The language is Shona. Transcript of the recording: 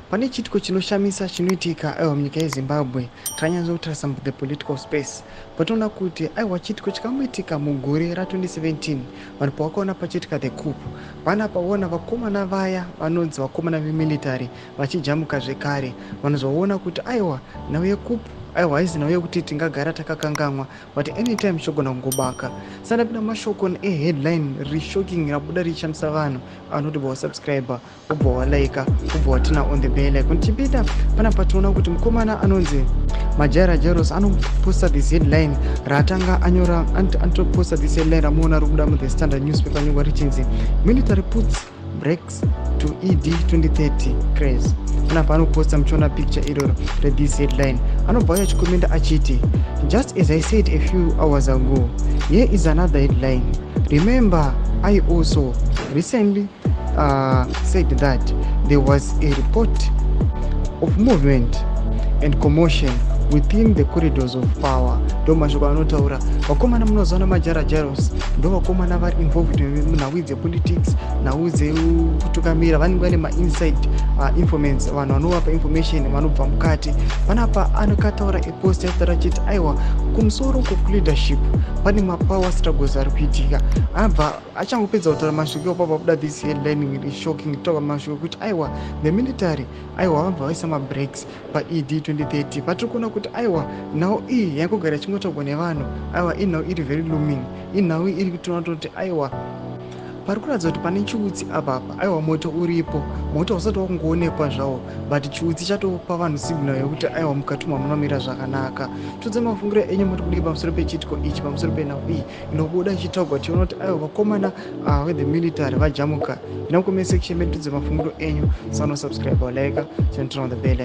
Pane chiitiko chinoshamisa chinoitika, aiwa, munyika yeZimbabwe. Takanyatsokutarisa the political space, patoona kuti, aiwa, chiitiko chikamboitika mugore ra2017, vanhu pavakaona pachiitika the coup. Panapa ona vakomana vaya vanonzi vakomana vemilitary vachijamuka zvekare. Vanhu zvaona kuti, aiwa, nhau yecoup, aiwa, haizi nhau yekuti tingagara takakangamwa, but anytime chogona kungobaka. Sandapinda mashoko eheadline rishocking rabuda richishamisa vanhu. Anoti bva wasubscribe, ubva walike, ubva waturn on the bell icon. Tichipinda panapa, toona kuti mukomana anonzi Majaira Jairos anoposta this headline raatanga anyora. Anotoposta this headline ramuona rikubuda muThe Standard newspaper, nyorwa richinzi "Military puts brakes to ED 2030 craze". Panapa anoposta, muchiona picture iroro rethis headline. Anobva uya achikomenda achiti, "Just as I said a few hours ago, here is another headline. Remember, I also recently said that there was a report of movement and commotion within the corridors of power." Ndo mashoko anotaura vakomana. Munoziva naMajaira Jairos, ndo vakomana vari involved munhau dzepolitics, nhau dzekutungamira. Vanenge vane mainside informants, vanhu vanovapa information vanobva mukati. Panapa anokataura epost yataura achiti, aiwa, kumusoro kuleadership pane mapower struggles ari kuitika. Abva achangopedza kutaura mashoko iwapo, pabuda this headline shocking, taura mashoko ekuti, aiwa, the military, aiwa, vabva vaisa mabreaks paED 2030. Patiri kuona kuti, aiwa, nhau iyi yaingogara ichingotaurwa nevanhu, aiwa, inhau iri very looming, inhau iri kutoona kuti, aiwa, pari kuratidza kuti pane chiutsi apapa. Aiwa, moto uripo, moto usati wakungoonekwa zvawo, but chiutsi chatopa vanhu signal yekuti, aiwa, mukati umu munomira zvakanaka. Tudze mafungiro enyu, muri kudii pamusoro pechiitiko ichi, pamusoro penhau iyi inobuda ichitaurwa? Tiona kuti, aiwa, vakomana vethe military vajamuka. Ina mucomment section medu, tudze mafungiro enyu. Sanosubscribe, like, turn on the bell.